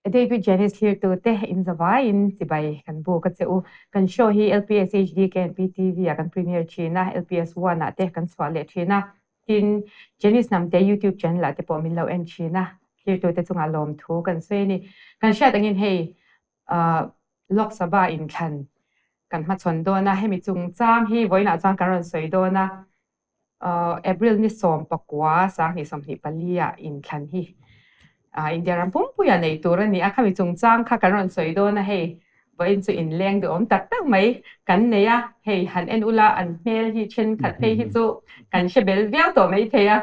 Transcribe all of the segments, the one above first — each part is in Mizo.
David Janice thlirtute inzavaiin chibai kan buk a che u. Kan show hi LPS HD KNP TV ah kan premiere thin a, LPS One ah te kan chhuah leh thin a. Tin, Janice Hnamte YouTube channel ah te pawh min lo en thin a, thlirtute chungah lawmthu kan sawi a ni. Kan hriat angin hei Lok Sabha inthlan kan hmachhawn dawn a, hemi chungchang hi vawiinah chuan kan rawn sawi dawn a. April ni 14 2024 ah inthlan hi India ram pumpuia nei tur a ni a, khami chungchang kha kan rawn sawi dawn a, hei vawiin chu inleng duhawm tak tak mai kan nei a, hei han en ula an hmel hi thenkhat phei hi chu kan hre bel viau tawh maithei a.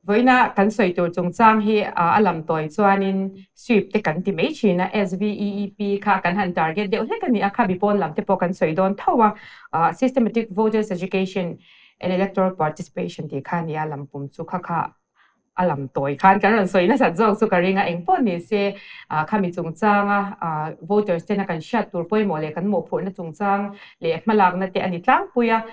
Vawiina kan sawi tur chungchang hi a lam tawi chuanin sweep te kan ti mai thin a, SVEEP kha kan han target deuh hlek a ni a, khabi pawn lam te pawh kan sawi dawn tho a, Systematic Voters Education and Electoral Participation tih kha a ni a, lam pum chu kha kha a lam tawi khan kan rawn sawi nasat zawk chu ka ring a, engpawh ni se khami chungchanga voters tena kan hriat tur pawimawh leh kan mawhphurhna chungchang leh hmalakna te a ni tlangpui a.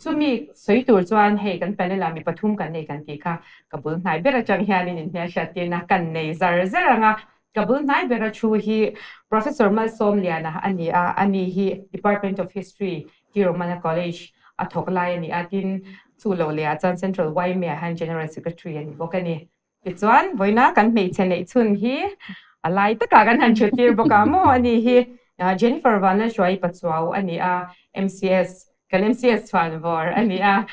Chumi sawi tur chuan hei kan panel ah mi pathum kan nei kan tih kha ka bul hnai ber atang hianin inhmelhriat tirna kan nei zar zar ang a. Ka bul hnai bera thu hi Professor Malsawmliana a ni a, ani hi Department of History, Tirumala College a thawk lai a ni a, tin chu lo leh ah chuan Central YMA ah hian General Secretary a ni bawk a ni. Tichuan, vawiina kan hmeichhe neih chhun hi a lai takah kan han thut tir bawk a maw? Ani hi Jennifer Vanlalhruai Pachuau a ni a, MCS, kan MCS chhuan vawr a ni a,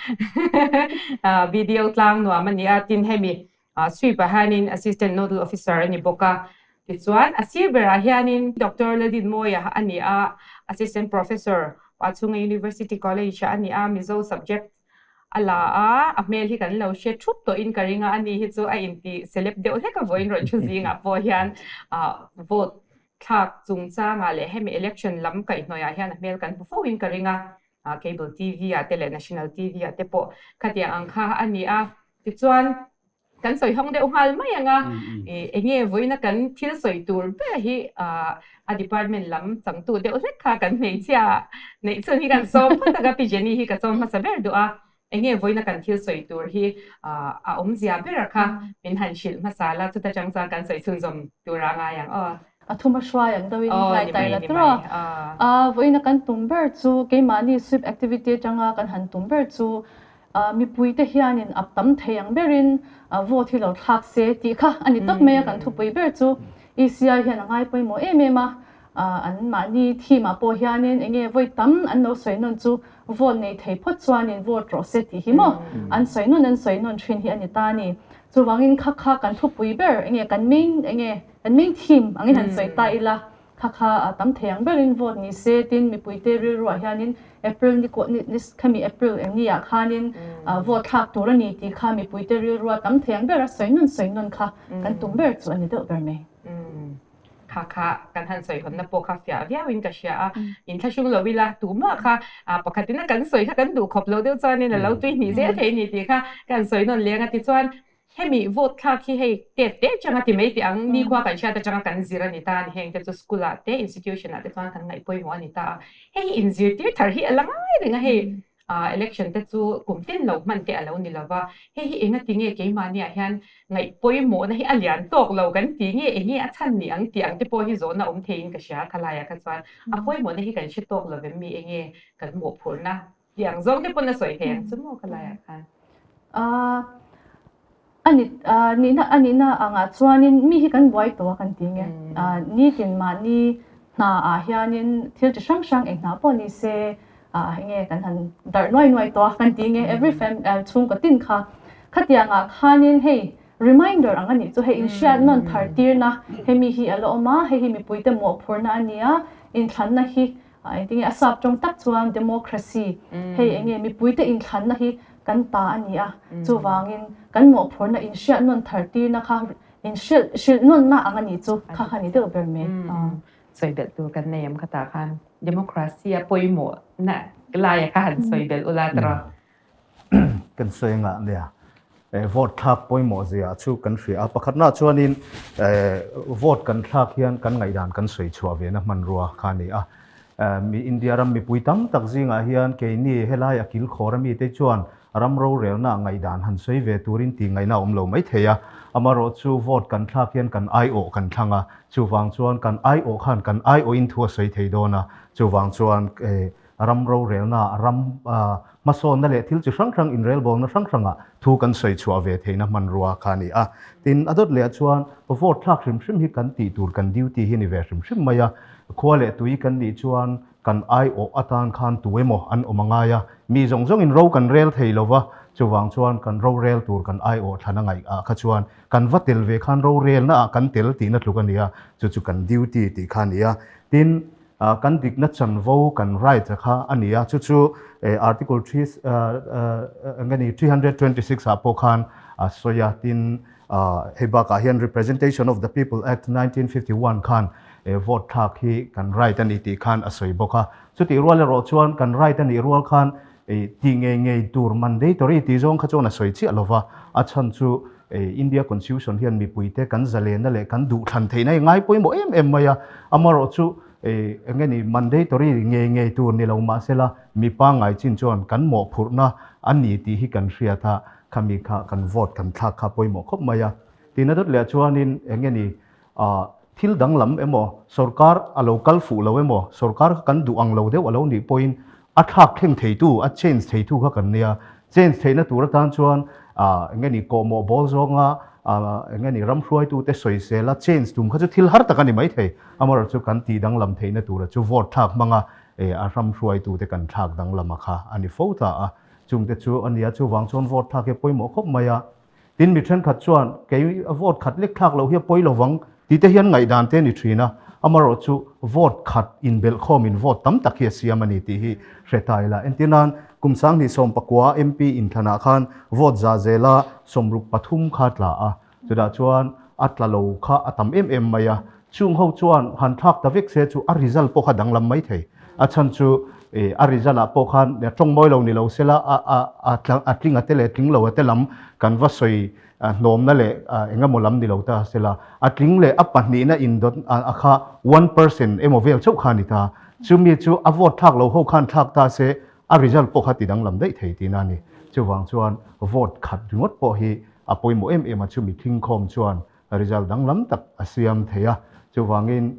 BDO tlang nuam a ni a, tin hemi sweep ah hianin Assistant Nodal Officer a ni bawk a. Tichuan, a sir berah hianin Doctor Laldinmawia a ni a, Assistant Professor, Pachhunga University College ah a ni a, Mizo subject A la a, a hmel hi kan lo hre thup tawhin ka ring a, ani hi chu a inti celeb deuh hlek a vawiin rawn thu zingah pawh hian vote thlak chungchangah leh hemi election lam kaihhnawihah hian a hmel kan hmu fo in ka ring a, cable TV ah te leh national TV ah te pawh khatiang ang kha a ni a, tichuan Kan sawi hawng deuh nghal mai ang a, eng nge vawiina kan thil sawi tur ber hi a department lam changtu deuh hlek kha kan hmeichhia neih chhun hi kan sawm phawt ang a, Pi Jenny hi ka sawm hmasa ber duh a, eng nge vawiina kan thil sawi tur hi a awmzia ber kha min han hrilh hmasa la, chuta chang chuan kan sawi chhunzawm tur a ngai ang aw. A thum a hruai ang deuhin ngai tai la tur a, vawiina kan tum ber chu keimahni sweep activity atanga kan han tum ber chu Mipuite hianin a tam thei ang berin vote hi lo thlak se tih kha a ni tawp mai a, kan thupui ber chu ECI hian a ngai pawimawh em em a, an mahni theme ah pawh hianin eng nge vawi tam an lo sawi nawn chu vote nei thei phawt chuanin vote rawh se tih hi maw an sawi nawn an sawi nawn thin hi a ni ta a ni. Chuvangin kha kha kan thupui ber eng nge kan main eng nge kan main theme angin han sawi ta ila. Kha kha a tam thei ang berin vote ni se tin mipuite rilruah hianin April ni kawh ni khami April eng ni ah khanin vote thlak tur a ni tih kha mipuite rilrua tam thei ang bera sawi nawn sawi nawn kha kan tum ber chu a ni deuh ber mai. Kha kha kan han sawi hawnna pawh kha fiah viauin ka hria a, inthlahrung lo ila tumah kha pakhatin a kan sawi kha kan duh khawp lo deuh chuanin a lo tui hnih zel thei a ni tih kha kan sawi nawn leng a tichuan Hemi vote thlak hi hei tet te atanga ti mai teh ang, nikhua kan hriat atanga kan zir a ni ta a ni. Heng te chu school ah te, institution ah te chuan kan ngaih pawimawh a ni ta a. Hei hi inzirtir thar hi a la ngai reng a, hei election te chu kum tin lo hman te a lo ni lova. Hei hi enga ti nge keimahni ah hian ngaih pawimawhna hi a lian tawk lo kan ti nge, enge a chhan ni ang tih ang te pawh hi zawhna awm theiin ka hria khalai ah kha chuan a pawimawhna hi kan hre tawk lo vem mi enge kan mawhphurhna Ti ang zawng te pawn a sawi thei ang chu maw ka laiah khan. A ni nihna a nihna angah chuanin mi hi kan buai tawh a kan ti nge. Nitin mahni hna ah hianin thil chi hrang hrang eng hna pawh ni se enge kan han darh nuai nuai tawh a kan ti nge every fam chhungkaw tin kha. Khatiang ah khanin hei reminder ang a nih chu hei inhriat nawn thar tirna hemi hi a la awm a, hei hi mipuite mawhphurhna a ni a, inthlanna hi Engtinge a sap tawng tak chuan democracy hei enge mipuite inthlanna hi kan ta a ni a, chuvangin kan mawhphurhna inhriat nawn thar tirna kha inhrilh hrilh nawnna ang a nih chu kha kha ni deuh ber mai. Sawi belh tur kan nei em kha tah khan democracy a pawimawh na laia kha han sawi belh ula tawh. Kan sawi ngah nia vote thlak pawimawh zia chu kan hria a, pakhatna chuanin vote kan thlak hian kan ngaihdan kan sawi chhuah ve na hmanrua kha a ni a, mi India ram mipui tam tak zingah hian keini helai a kilkhawr ami te chuan. Ram rorelna ngaihdan han sawi ve turin tih ngaihna a awm lo mai thei a, amaherawhchu vote kan thlak hian kan aiawh kan thlang a, chuvang chuan kan aiawh khan kan aiawhin thu a sawi thei dawn a, chuvang chuan ram rorelna, ram hmasawnna leh thil chi hrang hrang inrelbawlna hrang hrangah thu kan sawi chhuah ve theihna hmanrua kha a ni a. Tin, a dawt leh chuan vote thlak hrim hrim hi kan tih tur kan duty hi a ni ve hrim hrim mai a, khua leh tui kan nih chuan Kan aiawh atan khan tu emaw an awm a ngai a, mi zawng zawngin ro kan rel thei lo va, chuvang chuan kan rorel tur kan aiawh thlan a ngaih ah kha chuan kan va tel ve khan rorelna ah kan tel tihna tluk a ni a, chu chu kan duty tih kha a ni a. Tin, kan dikna chanvo kan right a kha a ni a, chu chu Article three eng nge ni 326 ah pawh khan a sawi a, tin Hei bakah hian Representation of the People Act 1951 khan vote thlak hi kan right a ni tih khan a sawi bawk a. Chutih rual erawh chuan kan right a nih rual khan tih ngei ngei tur mandatory tih zawng kha chuan a sawi chiah lo va. A chhan chu India Constitution hian mipuite kan zalenna leh kan duhthlan theihna hi ngai pawimawh em em mai a. Amaherawh chu eng nge ni mandatory ngei ngei tur ni lo mahsela mi pangngai chin chuan kan mawhphurhna a ni tih hi kan hriat a. Khami kha kan vote kan thlak kha pawimawh khawp mai a. Tina dawt leh chuanin eng nge ni ah thil danglam emaw sorkar a lo kal fuh lo emaw sorkar kha kan duh ang lo deuh a lo nih pawhin a thlak thleng theitu a change theitu kha kan nia. Change theihna tur atan chuan ah eng nge ni kawhmawh bawl zawnga ah eng nge ni ram hruaitute sawisel a change tum kha chu thil har tak a ni maithei. Amaherawhchu chu kan tih danglam theihna tura chu vote thlak hmanga eh a ram hruaitute kan thlak danglama kha a ni fo ta a. Chungte chu a nia, chuvang chuan vote thlak hi a pawimawh khawp mai a. Tin, mi thenkhat chuan kei vote khat lek thlak loh hi a pawi lo vang tih te hian ngaihdan te a ni thin a. Amaherawh chu vote khat inbelh khawmin vote tam tak hi a siam a ni tih hi hre ta ila. Entirnan, kum 2019 MP inthlanah khan vote za zela 63 kha tla a, chutah chuan a tla lo kha a tam em em mai a. Chung ho chuan han thlak ta vek se chu a result pawh kha danglam mai thei. A chhan chu a result ah pawh khan tawng mawi lo ni lo sela a tling a te leh tling lo a te lam kan va sawi hnawmna leh eng emaw lam ni lo ta sela a tling leh a pahnihna indawt a kha one percent emaw vel chauh kha a ni ta. Chumi chu a vote thlak lo ho khan thlak ta se a result pawh kha ti danglam daih thei tihna a ni. Chuvang chuan vote khat ringawt pawh hi a pawimawh em em a chumi thlingkhawm chuan Result danglam tak a siam thei a, chuvangin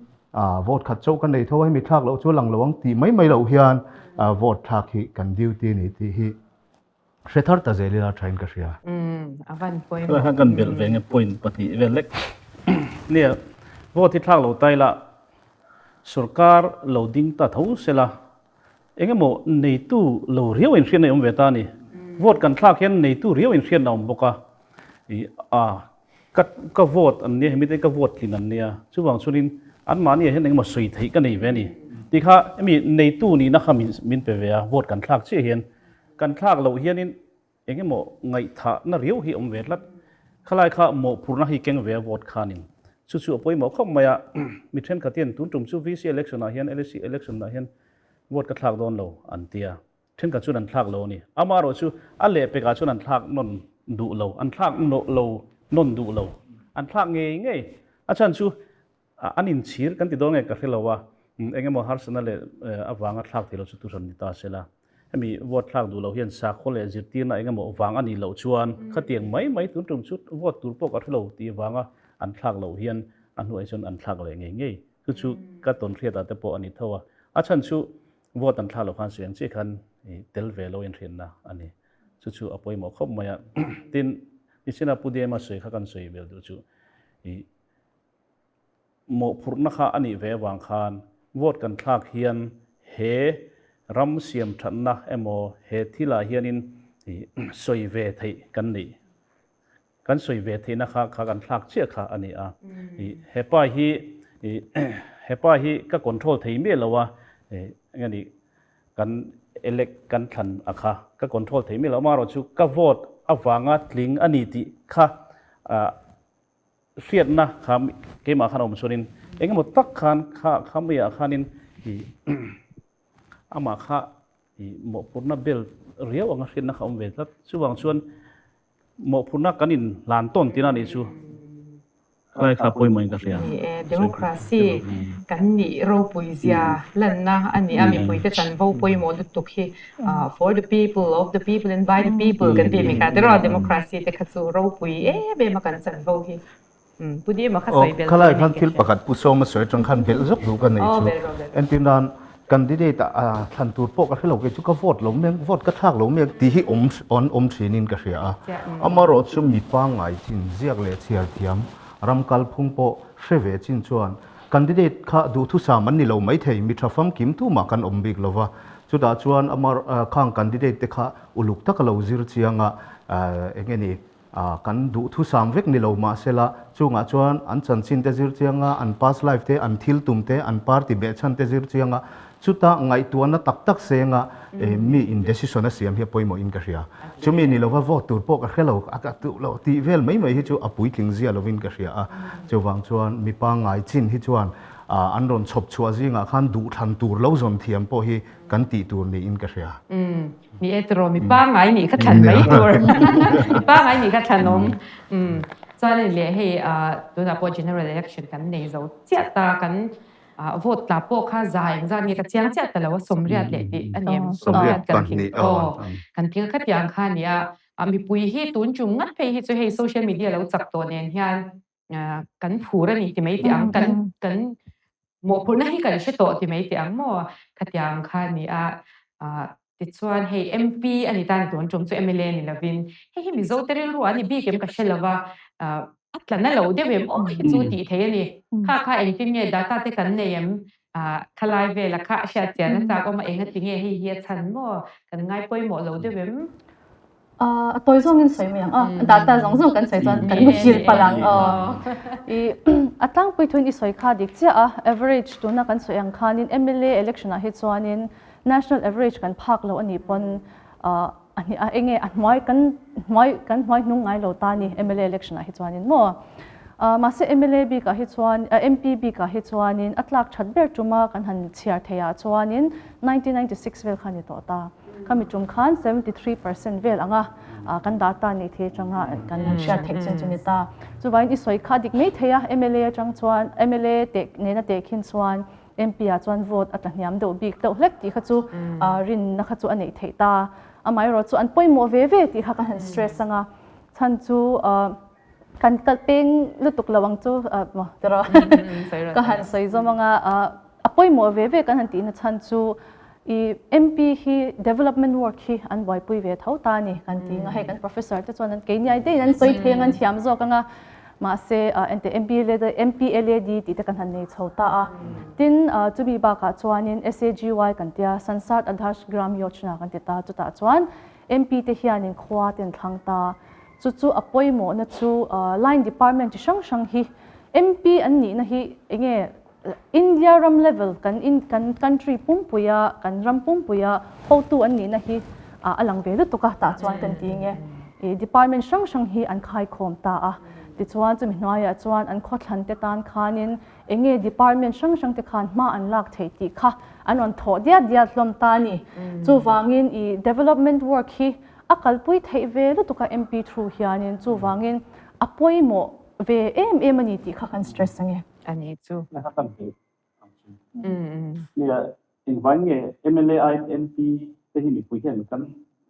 vote khat chauh ka nei tho a, hemi thlak loh chu a lang lo ang tih mai mai loh hian vote thlak hi kan duty a ni tih hi hre thar ta zel ila thain ka hria. A van pawimawh. Khalai khan kan belh ve nge point pahnih vel lek. Nia, vote hi thlak lo ta ila sorkar lo ding ta tho sela engemaw neitu lo riau inhriatna i awm ve ta a ni. Vote kan thlak hian neitu riau inhriatna a awm bawk a, i a ka ka vote an nia hemi te ka vote tlin an nia chuvang chuanin anmahni ah hian engemaw sawi theih ka nei ve a ni tih kha hemi neitu nihna kha min min pe ve a vote kan thlak chiah hian kan thlak loh hianin engemaw ngaihthahna riau hi a awm ve tlat khalai kha mawhphurhna hi keng ve a vote khanin chu chu a pawimawh khawp mai a mi thenkhat hian tun tum chu VC election ah hian LSC election ah hian vote ka thlak dawn lo an tia. Thenkhat chuan an thlak lo a ni. Amaherawh chu a lehpekah chuan an thlak nawn duh lo, an thlak lo nawn duh lo, an thlak ngei ngei. A chhan chu an inchhir kan ti dawn nge ka hre lo a, eng emaw harsatna leh avanga thlak thei lo chu tuhran ni ta se la. Hemi vote thlak duh lo hian sakhaw leh zirtirna eng emaw vang a nih loh chuan khatiang mai mai tun tum chu vote tur pawh ka hre lo tih vanga an thlak loh hian a hnuai chuan an thlak leh ngei ngei. Chu chu ka tawnhriatah te pawh a ni tho a. A chhan chu Vote an thla lo khan suih ang chiah khan i tel ve lo inhriatna a ni. Chu chu a pawimawh khawp mai a. Tin, nichina Pu Dema sawi kha kan sawi vel duh chu i mawhphurhna kha a nih ve avang khan vote kan thlak hian he ram siam thatna emaw he thilah hianin i sawi ve theih kan nih Kan sawi ve theihna kha kha kan thlak chiah kha a ni a. I hepa hi i hepa hi ka control thei miah lo a, i eng nge ni kan elect kan thlan a kha ka control thei miah lo amaherawh chu ka vote avanga tling a ni tih kha ah hriatna kha keimah khan a awm chuanin eng emaw tak khan kha kha maiah khanin i amah kha i mawhphurhna bel riau anga hriatna kha a awm ve tlat. Chuvang chuan Mawhphurhna kan in hlan tawn tina nih chu. Khalai kha pawimawhin ka hria. Ni e, democracy kan nih ropui zia lanna a ni a, mipuite chanvo pawimawh lutuk hi for the people, of the people and by the people kan tih mi kha tiraw democracy te kha chu ropui em em a kan chanvo hi. Pu Dima kha sawi belh Khalai khan thil pakhat Pu Sawma sawi atang khan belh zawk duh ka nei chu. Entir nan candidate ah thlan tur pawh ka hre lo kei chu ka vote lo mek vote ka thlak lo mek tih hi awm an awm thinin ka hria a. Amaherawh chu mi pangngai chin ziak leh chhiar thiam ram kalphung pawh hre ve chin chuan candidate kha duhthusam an ni lo maithei mi tha famkim tumah kan awm bik lova. Chutah chuan amar khang candidate te kha uluk taka lo zir chianga eng nge ni Kan duhthusam vek ni lo mahsela, chungah chuan an chanchin te zir chianga, an past life te, an thil tum te, an party behchhan te zir chianga, chuta ngaihtuahna tak tak senga mi in decision a siam hi a pawimawhin ka hria. Chumi ni lova vote tur pawh ka hre lo, a ka duh lo tih vel mai mai hi chu a puitling zia lovin ka hria a. Chuvang chuan mi pangngai chin hi chuan an rawn chhawp chhuah zingah khan duhthlan tur lo zawn thiam pawh hi kan tih tur niin ka hria. Ni e tiraw, mi pangngai nih kha thlan mai tur. Mi pangngai nih kha thlan awm. Chuan hei leh hei tunah pawh general election kan nei zo chiah ta, kan vote tla pawh kha za engzat nge ka chiang chiah ta lo a, sawmriat leh tih a ni em? Sawmriat kan tling aw, kan tling a khatiang kha a ni a. Mipui hi tun tum ngat phei hi chu hei social media lo chak tawh nen hian kan phur a ni ti mai teh ang, kan kan mawhphurhna hi kan hre tawh ti mai teh ang maw? Khatiang kha a ni a, tichuan hei MP a ni ta ni tun tum chu mla ni lovin hei hi Mizo te rilru a ni bik em ka hre lova, a tla na lo deuh em aw hi chu tih theih a ni. Kha kha engtin nge data te kan nei em? Khalai vela kha a hriat chian a chak awm a, enga ti nge hei hi a chhan maw? Kan ngai pawimawh lo deuh em? A tawi zawngin sawi mai ang a, data zawng zawng kan sawi chuan kan muhil palh ang aw. I a tlangpui thuin i sawi kha dik chiah a, average tuna kan sawi ang khanin mla election ah hi chuanin national average kan phak lo a nih pawn a enge a hnuai kan hnuai kan hnuai hnung ngai lo ta a ni mla election ah hi chuanin maw. Mahse mla bikah hi chuan MP bikah hi chuanin a tlak that ber tuma kan han chhiar theih ah chuanin 1996 vel kha a ni tawh ta. Khami tum khan 73% vel anga kan data nih thei atanga kan han hriat theih chin chu ni ta. Chuvangin i sawi kha dik mai thei a, mla atang chuan mla teh nena tehkhin chuan MP ah chuan vote a tla hniam deuh bik deuh hlek tih kha chu rinna kha chu a neih theih ta. Amaherawh chu an pawimawh ve ve tih kha kan han stress anga chhan chu kan kal peng lutuk lo ang chu maw tiraw ka han sawi zawm anga a pawimawh ve ve kan han tihna chhan chu i MP hi development work hi an buaipui ve tho ta a ni kan ti anga hei kan professor te chuan an keini ai deihin an sawi thei anga an thiam zawk anga mahse ente MPLAD MPLAD tih te kan han nei chho ta a tin chumi bakah chuanin SAGY kan tia Sansad Adarsh Gram Yojana kan ti ta chutah chuan MP te hianin khua te an thlang ta Chu chu a pawimawhna chu line department chi hrang hrang hi MP an nihna hi enge India ram level kan in kan country pumpuia kan ram pumpuia hotu an nihna hi a lang ve lutuk a tah chuan kan ti nge i department hrang hrang hi an khaikhawm ta a tichuan chumi hnuaiah chuan an khawthlan te tan khanin enge department hrang hrang te khan hma an lak theih tih kha an rawn thawh diat diat hlawm ta a ni. Chuvangin i development work hi A kalpui theih ve lutuk a MP through hianin chuvangin a pawimawh ve em em a ni tih kha kan stress ange. A ni chu. Na kha kan hmuh ang chu. Nia, engvai nge mla aiin MP te hi mipui hian kan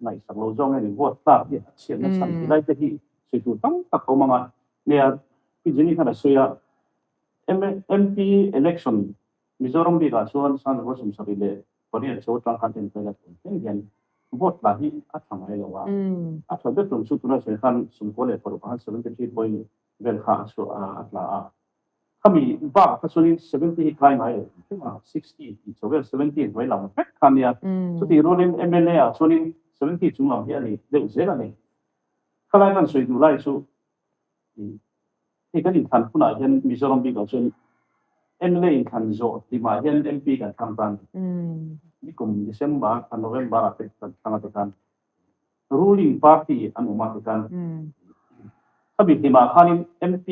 ngaihsak lo zawng nge ni vote tlak hi a chhiatna chhan ti lai te hi sawi tur tam tak a awm ang a. Nia, Pi Jenny khan a sawi a, MP election Mizoram bikah chuan Sangha 78 cho tang khan enkawl a tum thleng hian vote tla hi a tha ngai lo a, a tha ber tum chu tunah sawi khan 96 ah khan 73 point vel kha a chhuah a a tla a, khami bakah kha chuanin 70 hi kai ngai lo tum thleng a, 60 tih cho vel 70 hnuai lam vek kha a nia, chutih rualin mla ah chuanin 70 chung lam hi a ni deuh zel a ni. Khalai kan sawi duh lai chu Hei kan inthlan hunah hian Mizoram bikah chuan mla inthlan zawh hlimah hian MP kan thlang tan. Nikum December kha November ah te kan thlang a tikhan ruling party an awm a tikhan khami hlimah khanin MP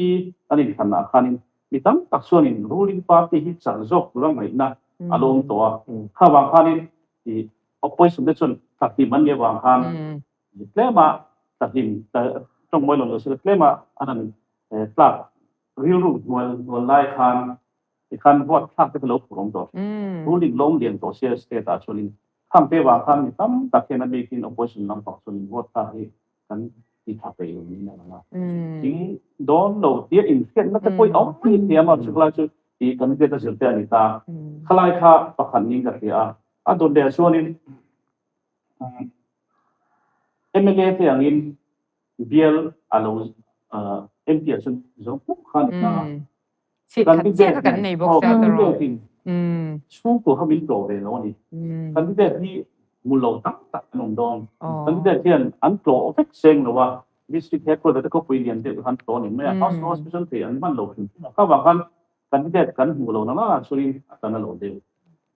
an inthlan ah khanin mi tam tak chuanin ruling party hi chak zawk tura ngaihna a lawm tawh a. Kha vang khanin opposition te chuan thlahlim an nih avang khan Tlema tla hlim, tawng mawi lo lo sila tlema an han tlak Rilru hnual hnual lai khan tikhan vote thlak te kha lo phur awm tawh. Ruling lawm lian tawh sia state ah chuanin khang te vang khan mi tam tak hian a bikin opposition lampang chuanin vote thlak hi kan ti tha peih lo niin a lang a. Thing dawn lo tia inhriatna te pawh hi a awm mai thiam a, chuklai chu tih kan biak a zir te a ni ta. Khalai kha pakhat niin ka hria a, a dawt leh ah chuanin mla te angin bial a lo MP ah chuan zo hmuk kha a ni ta a. Candidate kan nei bawk sia candidate in chhungkua kha min tlawh ve lo a ni. Candidate hi hmu lo tam tak an awm dawn. Candidate hian an tlawh vek seng lo a, district headquarter te khawpui lian deuh kha an tlawh a ni mai a, house to house chu chuan thei an hman lo hrim hrim a. Kha vang khan candidate kan hmuh lo nang a chuanin a tan a lo deuh.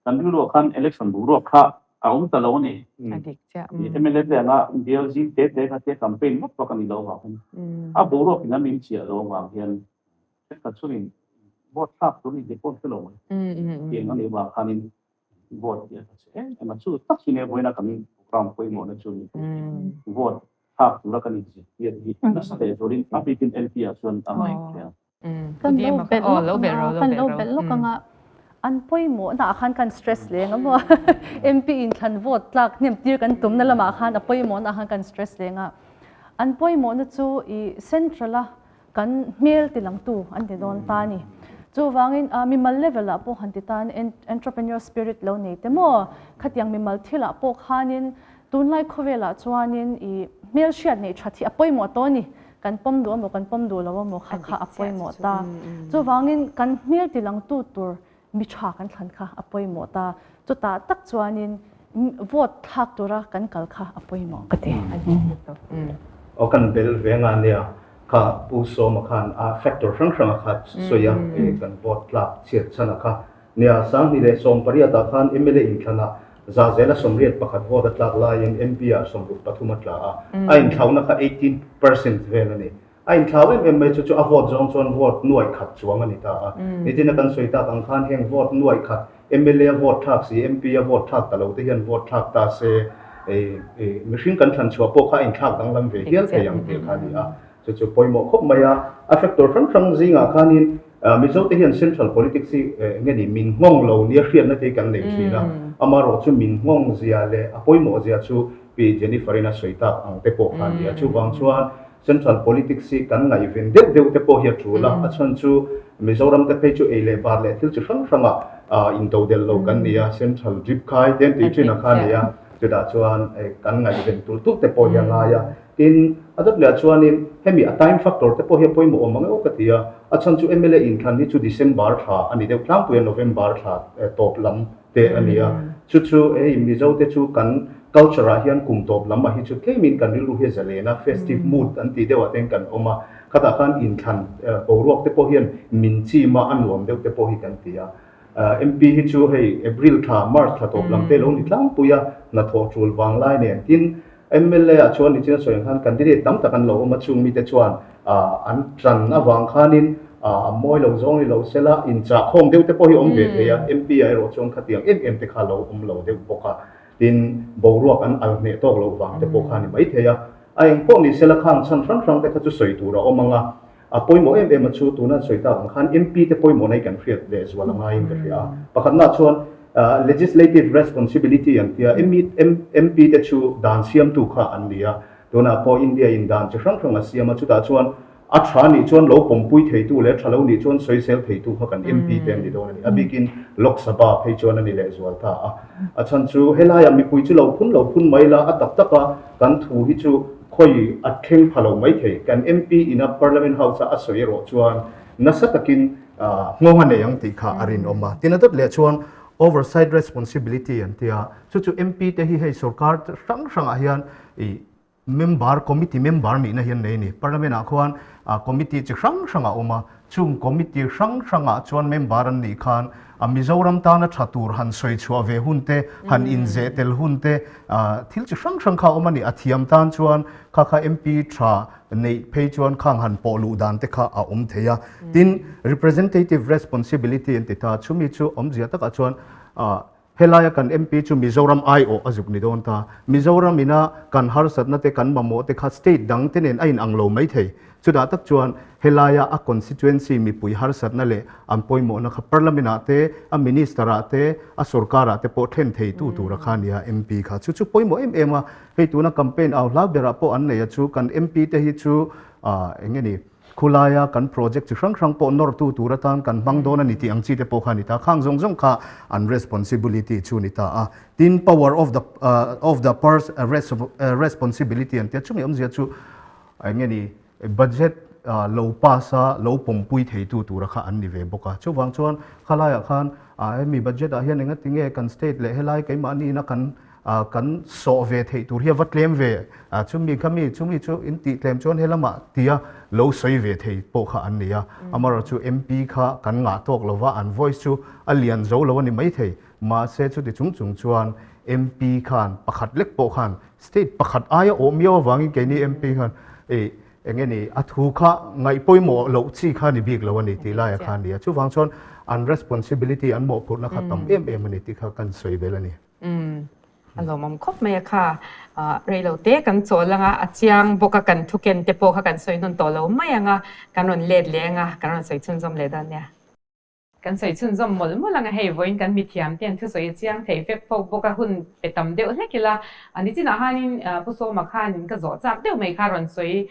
Kan rilruah khan election boruak kha a awm ta lo a ni. A dik chiah. MLA te anga bial zing te te kha tia campaign vak vak a ni lo avang hian a boruak in a min chiah lo avang hian thenkhat chuanin vote thlak tur ni te pawh an hre lo mai. Tiang a nih avang khanin vote hi a tha che em em a. Chu tak hi nia vawiina kan program pawimawhna chu ni vote thlak tura kan inzirtir hi nasa leh zualin a bikin LP ah chuan a ngaih hmel. Kan lo belh lawk anga, kan lo belh lawk anga an pawimawhna ah khan kan stress leng a maw MP in thlan vote tlak hnem tir kan tumna lamah khan a pawimawhna ah khan kan stress leng a. An pawimawhna chu i central a kan hmel ti langtu an ti dawn ta a ni. Chuvangin mimal level ah pawh han ti tan entrepreneur spirit lo nei te maw khatiang mimal thil ah pawh khanin tunlai khawvel ah chuanin i hmelhriat neih that hi a pawimawh tawh a ni. Kan pawm duh amaw kan pawm duh lo amaw kha kha a pawimawh ta. Chuvangin kan hmel tilangtu tur mi tha kan thlan kha a pawimawh ta. Chutah tak chuanin vote thlak tura kan kal kha a pawimawh ka ti. Aw kan bel ve nga nia kha Pu Sawma khan a factor hrang hrang a kha sawi a kan vote tlak chhiat chhan a kha Nia, 2018 ah khan mla inthlanah Zahzela 81 vote a tlak laiin MP ah 63 a tla a, a inthlauna kha 18 percent vel a ni. A inthlau em em mai chu chu a vote zawng chuan vote nuaih khat chuang a ni ta a. Nitin a kan sawi tak ang khan heng vote nuaih khat mla a vote thlak si, MP a vote thlak ta lo te hian vote thlak ta se mihring kan thlan chhuah pawh kha a inthlak danglam ve hial thei ang tih kha a ni a. Chu chu pawimawh khawp mai a, a factor hrang hrang zingah khanin Mizo te hian central politics hi eng nge ni min nghawng lo nia hriatna te hi kan nei thin a, amaherawh chu min nghawng zia leh a pawimawh zia chu Pi Jennifer-in a sawi tak ang te pawh kha a ni a. Chuvang chuan central politics hi kan ngaihven deuh deuh te pawh hi a tul a, a chhan chu Mizoram te phei chu ei leh bar leh thil chi hrang hrangah intodelh lo kan ni a, central drip khai te an tih thin a kha a ni a, chutah chuan kan ngaihven tul tul te pawh hi a ngai a. Tin, a dawt leh ah chuanin hemi a time factor te pawh hi a pawimawh awm ang e aw ka ti a, a chhan chu mla inthlan hi chu December thla a ni deuh tlangpui a, November thla tawp lam te a ni a, chu chu hei Mizo te chu kan culture ah hian kum tawp lam ah hi chu tlemin kan rilru hi a zalen a, festive mood an tih deuh ah ten kan awm a, khatah khan inthlan boruak te pawh hian min chim a, a nuam deuh te pawh hi kan ti a. MP hi chu hei April thla, March thla tawp lam te lo ni tlangpui a, hnathawh tul vang lai nen tin mla ah chuan nichina sawi ang khan candidate tam tak an lo awm a, chung mite chuan an tan avang khanin a mawi lo zawng ni lo sela inchahkhawm deuh te pawh hi awm ve thei a, MP ah erawh chuan khatiang em em te kha lo awm lo deuh bawk a, tin boruak an al hneh tawk loh vang te pawh kha a ni maithei a, a eng pawh ni sela khang chhan hrang hrang te kha chu sawi tur a awm ang a. A pawimawh em em a chu tuna sawi tak ang khan MP te pawimawh na hi kan hriat leh zual a ngaiin ka hria a. Pakhatna chuan legislative responsibility an tia MP te chu dan siamtu kha an ni a. Tunah pawh India in dan chi hrang hrang a siam a, chutah chuan a tha nih chuan lo pawmpui theitu leh tha lo nih chuan sawisel theitu kha kan MP te an ni dawn a ni. A bikin Lok Sabha phei chuan a ni leh zual ta a. A chhan chu helaiah mipui chu lo phun lo phun mai la a tak tak a kan thu hi chu Khawi a thleng pha lo mai thei. Kan MP ina Parliament House a a sawi erawh chuan nasa takin nghawng a nei ang tih kha a rinawm a. Tin a dawt leh chuan oversight responsibility an ti a, chu chu MP te hi hei sorkar hrang hrangah hian ih member, committee member nihna hi an nei a ni. Parliament ah khuan committee chi hrang hrang a awm a, chung committee hrang hrangah chuan member an nih khan a Mizoram tana tha tur han sawi chhuah ve hun te, han inzeh tel hun te, thil chi hrang hrang kha a awm a ni. A thiam tan chuan kha kha MP tha neih phei chuan khang han pawh luh dan te kha a awm thei a. Tin, representative responsibility an ti ta, chumi chu awmzia takah chuan. Helaia kan MP chu Mizoram aiawh a zuk ni dawn ta. Mizoram ina kan harsatna te kan mamawh te kha state dang te nen a inang lo mai thei. Chutah tak chuan helaia a constituency mipui harsatna leh an pawimawhna kha Parliament ah te, a Minister ah te, a sorkar ah te pawh thlen thei tu tura kha a nia MP kha. Chu chu pawimawh em em a, hei tuna campaign au hlau berah pawh an nei a chu kan MP te hi chu eng nge ni khulaia kan project chi hrang hrang pawh nawr tu tur atan kan hmang dawn a ni tih ang chi te pawh kha a ni ta. Khang zawng zawng kha an responsibility chu a ni ta a. Tin power of the of the purse responsibility an tia chumi awmzia chu Eng nge ni, budget lo pass a, lo pawmpui theitu tura kha an ni ve bawk a. Chuvang chuan khalaiah khan hemi budget ah hian enga tinge kan state leh helai keimahniina kan kan sawh ve theih tur hi a va tlem ve, chumi kha mi chumi chu in tih tlem chuan helamah tia lo sawi ve thei pawh kha an ni a. Amaherawhchu MP kha kan ngah tawk lova, an voice chu a lian zo lo a ni maithei. Mahse chuti chung chung chuan MP khan pakhat lek pawh khan State pakhat aia awh miau avangin keini MP khan ei eng nge ni a thu kha ngaih pawimawh loh chi kha ni bik lo a ni tih laia kha a ni a. Chuvang chuan an responsibility an mawhphurhna kha tam em em a ni tih kha kan sawi vel a ni. Umm a lawmawm khawp mai a kha. Reilo te kan chawl anga a chiang bawk a kan thuken te pawh kha kan sawi hnawn tawh lo mai anga kan rawn let leh anga kan rawn sawi chhunzawm leh dawn nia. Kan sawi chhunzawm mawlh mawlh ang a, hei vawiin kan mithiam te an thusawi a chiang thei fek fawk bawk a, hun pe tam deuh hlek ila, a nichinah khanin Pu Sawma khanin ka zawh chak deuh mai kha rawn sawi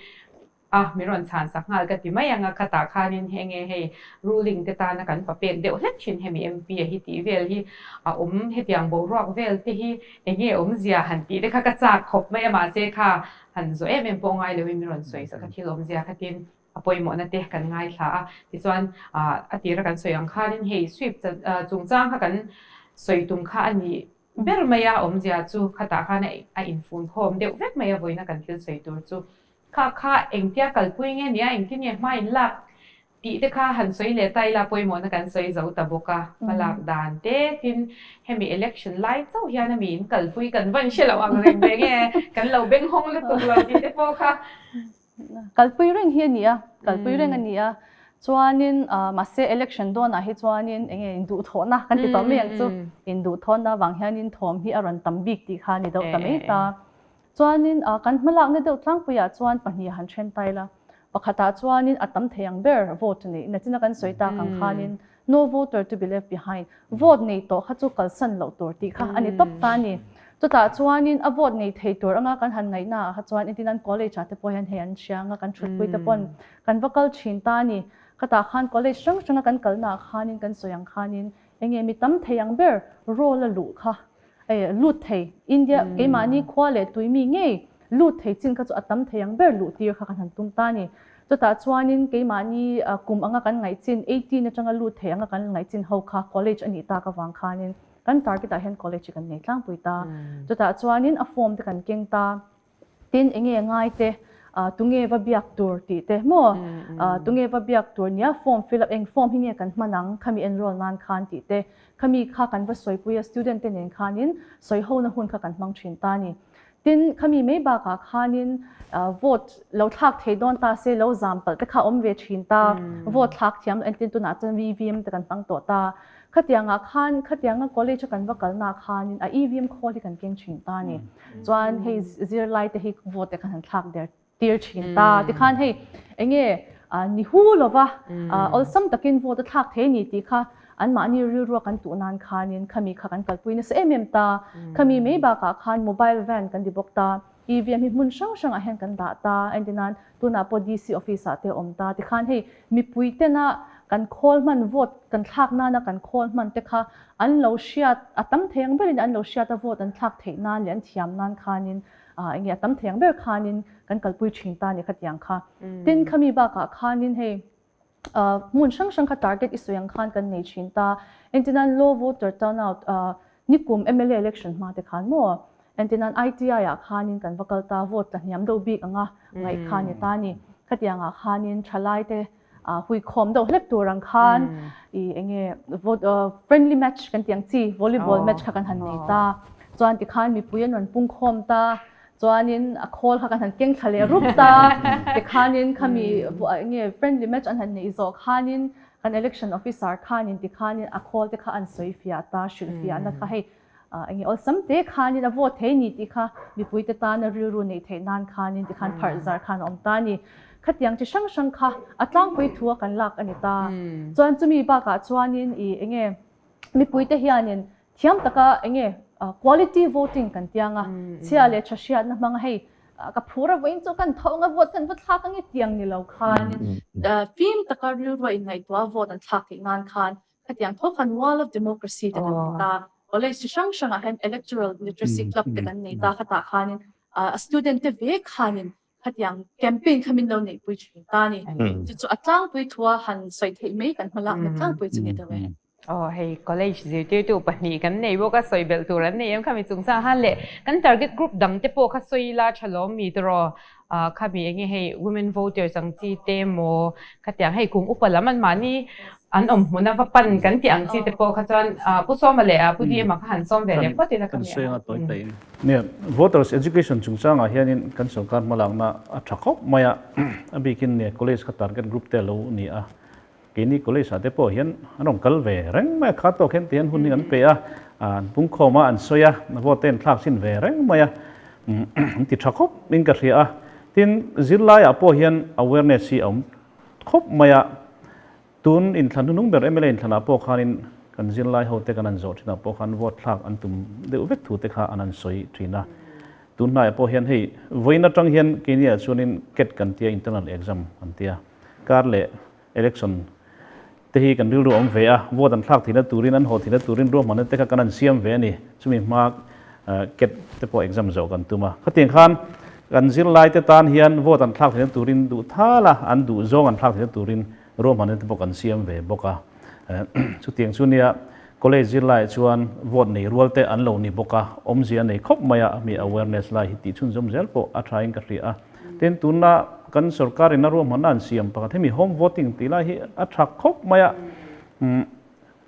a, min rawn chhan sak nghal ka ti mai ang a, khatah khanin heng nge hei ruling te tana kan pa pek deuh hlek thin hemi MP a hi tih vel hi a awm, hetiang boruak vel te hi eng nge awmzia han tih te kha ka chak khawp mai a, mahse kha han zawh em em pawh ngai loin min rawn sawi sak a thil awmzia khatin. a pawimawhna te kan ngaithla a, tichuan a tira kan sawi ang khanin hei sweep chungchang kha kan sawi tum kha a ni ber mai a, awmzia chu khatah khan a infunkhawm deuh vek mai a vawiina kan thil sawi tur chu kha kha engtia kalpui nge nia engtin nge hma in lak tih te kha han sawi leh ta ila pawimawhna kan sawi zo ta bawk a, hmalak dan te tin hemi election lai chauh hian a mi in kalpui kan van hre loh ang reng ve nge kan lo benghawng lutuk lo tih te pawh kha. Kalpui reng hi a ni a, kalpui reng a ni a. Chuanin mahse election dawnah hi chuanin eng nge induhthawhna kan ti tawh mai ang chu. Induhthawhna vang hianin thawm hi a rawn tam bik tih kha a ni deuh ta mai ta. Chuanin kan hmalakna deuh tlangpuiah chuan pahniha han then ta ila. Pakhatah chuanin a tam thei ang ber vote neih nachina kan sawi tak ang khanin No voter to be left behind, vote nei tawh kha chu kalsan loh tur tih kha a ni tawp ta a ni. Chutah chuanin a vote nei thei tur anga kan han ngaihnaah kha chuan entin an college ah te pawh hian hei an hria anga kan thutpui te pawn kan va kal thin ta a ni. Khatah khan college hrang hranga kan kalnaah khanin kan sawi ang khanin enge mi tam thei ang ber role a luh kha lut thei, India keimahni khua leh tui mi ngei lut thei chin kha chu a tam thei ang ber luh tir kha kan han tum ta a ni. Chutah chuanin keimahni kum anga kan ngaih chin, 18 atanga lut thei anga kan ngaih chin ho kha college a nih tak avang khanin kan target ah hian college hi kan nei tlangpui ta. Chutah chuanin a form te kan keng ta. Tin enge ngai te, tunge va biak tur tih te maw, tunge va biak tur nia form fill up eng form hi nge kan hman ang khami enroll nan khan tih te, khami kha kan va sawipui a student te nen khanin sawihona hun kha kan hmang thin ta a ni. Tin, khami mai bakah khanin vote lo thlak thei dawn ta se, lo zam palh te kha awm ve thin ta, vote thlak thiam loh entin tunah chuan EVM te kan hmang tawh ta. Khatiangah khan, khatianga college a kan va kalnaah khanin a EVM khawl hi kan keng thin ta a ni. Chuan hei zirlai te hi vote te khan han thlak der tir thin ta. Tikhan hei enge ni hu lova awlsam takin vote a thlak thei a ni tih kha anmahni rilrua kan tuh nan khanin khami kha kan kalpui nasa em em ta. Khami mai bakah khan mobile van kan ti bawk ta. EVM hi hmun hrang hrangah hian kan dah ta. Entirnan tunah pawh DC office ah te a awm ta. Tikhan hei mipui tena kan khawl hman vote kan thlak nana kan khawl hman te kha an lo hriat a tam thei ang berin an lo hriat a vote an thlak theih nan leh an thiam nan khanin enge a tam thei ang ber khanin kan kalpui thin ta a ni khatiang kha. Tin khami bakah khanin hei hmun hrang hrang kha target i sawi ang khan kan nei thin ta. Engtinan low voter turnout nikum mla election hma te khan maw engtinan ITI ah khanin kan va kal ta vote tla hniam deuh bik anga ngaih kha ni ta a ni. Khatiangah khanin thalai te huikhawm deuh hlek tur ang khan i enge friendly match kan tih ang chi volleyball match kha kan han nei ta chuan tikhan mipui an rawn pungkhawm ta chuanin a khawl kha kan han keng thla leh rup ta tikhanin khami enge friendly match an han neih zawh khanin. Kan election officer khanin tikhanin a khawl te kha an sawi fiah ta, hrilh fiahna kha hei enge awlsam te khanin a vote thei ni tih kha mipui te tana rilru neih theih nan khanin tikhan pharh zar khan a awm ta a ni. Khatiang chi hrang hrang kha a tlangpui thu a kan lak a ni ta. Chuan chumi bakah chuanin ih enge mipui te hianin thiam taka enge quality voting kan tiang a, chhia leh tha hriatna hmanga hei ka phur a vawiin chu kan tho anga vote kan va thlak ange tiang ni lo khan fim taka rilru a inngaihtuah a vote an thlak theih nan khan khatiang tho khan wall of democracy te kan ti ta. College chi hrang hrangah hian electoral literacy club te kan nei ta khatah khanin a student te ve khanin khatiang campaign kha min lo neihpui thin ta a ni. Chu chu a tlangpui thua han sawi theih mai kan hmalakna tlangpui chu ni deuh e. Aw hei college zirtirtu pahnih kan nei bawk a, sawi belh tur an nei em khami chungchang han leh kan target group dang te pawh kha sawi ila tha lawm mi tawraw khami enge hei women voters ang chi te maw khatiang hei kum upa lam an mahni an awm hmun a va pan kan tih ang chi te pawh kha chuan Pu Sawma leh Pu Dima kha han sawm ve leh phawt ila ka nia. Kan sawi anga tawi tawi in. Nia, voters education chungchangah hianin kan sorkar hmalakna a tha khawp mai a, a bikin nia college kha target group te a lo ni a, keini college ah te pawh hian an rawn kal ve reng mai a, kha tawk hian tihian hun hi an pe a, an pungkhawm a, an sawi a, vote te an thlak chhin ve reng mai a, an ti tha khawp in ka hria a, tin zirlaiah pawh hian awareness hi a awm khawp mai a, Tun inthlan hnunung ber mla inthlanah pawh khanin kan zirlai hote kan han zawh thinah pawh khan vote thlak an tum deuh vek thu te kha an han sawi thin a. Tun hnaiah pawh hian hei vawiin atang hian keiniah chuanin cat kan tia internal exam kan tia kar leh election te hi kan rilru a awm ve a, vote an thlak theihna turin an haw theihna turin ruahmanna te kha kan han siam ve a ni. Chumi hma cat te pawh exam zawh kan tum a. Khatiang khan kan zirlai te tan hian vote an thlak theihna turin duh thal a, an duh zawng an thlak theihna turin Ruahmanna te pawh kan siam ve bawk a. Chutiang chu nia college zirlaiah chuan vote nei rual te an lo ni bawk a, awmzia a nei khawp mai a, mi awareness lai hi tih chhunzawm zel pawh a thain ka hria a. Tin, tuna kan sorkarin a ruahmanna an siam pakhat hemi home voting tih lai hi a tha khawp mai a,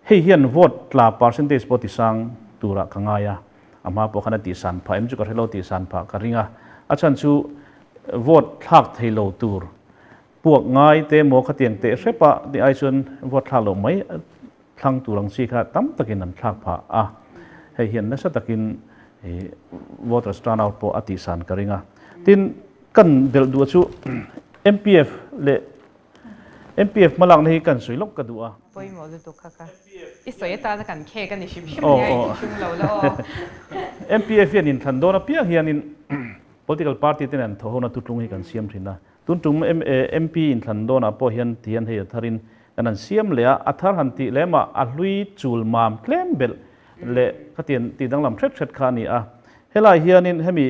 hei hian vote tla percentage pawh tisang turah ka ngai a, a hma pawh khan a tihsan phah em chu ka hre lo, tihsan phah ka ring a, a chhan chu vote thlak thei lo tur Puak ngai te maw khatiang teh hrep a tih ai chuan vote thlak loh mai thlang tur ang chi kha tam takin an thlak phah a, hei hian nasa takin voters turnout pawh a tihsan ka ring a. Tin, kan belh duh chu MPF leh MPF hmalakna hi kan sawi lawk ka duh a. Pawimawh lutuk kha ka i sawi atana kan khek a ni hrim hrim nia i tihhrim lo la aw. MPF hian inthlan dawn apiang hianin political party te nen thawhhona thutlung hi kan siam thin a. Tun tum MP inthlan dawnah pawh hian ti hian hei a tharin kan han siam leh a, a thar han tih lemah a hlui chul mam tlem belh leh khatiang tih danglam hret hret kha a ni a. Helai hianin hemi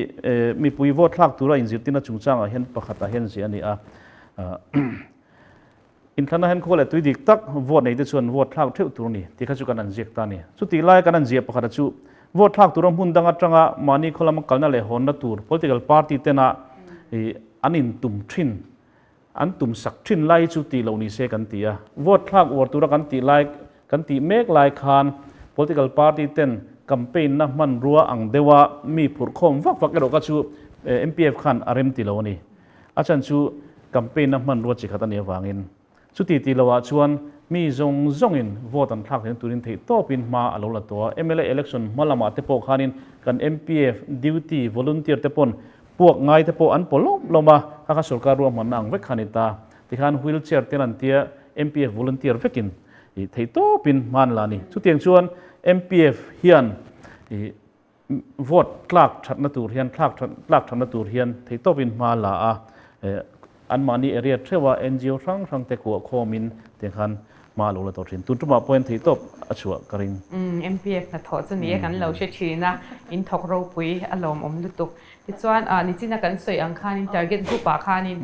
mipui vote thlak tura inzirtirna chungchangah hian pakhatah hian ziah a ni a. Inthlanna hian khua leh tui dik tak vote neite chuan vote thlak theuh tur a ni tih kha chu kan han ziak ta a ni. Chutih laia kan han ziah pakhata chu vote thlak tura hmun dang atanga mahni khaw lama kalna leh hawnna tur political party tena an intum thin, an tum sak thin lai chu tih loh ni se kan ti a. Vote thlak uar tura kan tih lai, kan tih mek lai khan political party ten campaign na hmanrua ang deuha mi phurhkhawm vak vak erawh kha chu MPF khan a rem ti lo a ni. A chhan chu campaign na hmanrua chi khat a nih avangin. Chuti tih loah chuan mi zawng zawngin vote an thlak theihna turin theih tawpin hma a lo la tawh a. Mla election hma lamah te pawh khanin kan MPF duty volunteer te pawn puak ngai te pawh an paw lawm lawm a, kha kha sorkar ruahmanna ang vek kha a ni ta. Tikhan wheel chair ten an tia MPF volunteer vekin theih tawpin hma an la a ni. Chutiang chuan MPF hian Vote tlak thatna tur hian thlak that tlak thatna tur hian theihtawpin hma la a, anmahni area theuha NGO hrang hrang te kuah khawmin tiang khan hma a lo la tawh thin. Tun tumah pawhin theihtawp a chhuah ka ring. MPF hnathawh chu ni e kan lo hre thin a, in thawk ropui a lawmawm lutuk. Tichuan nichina kan sawi ang khanin target group ah khanin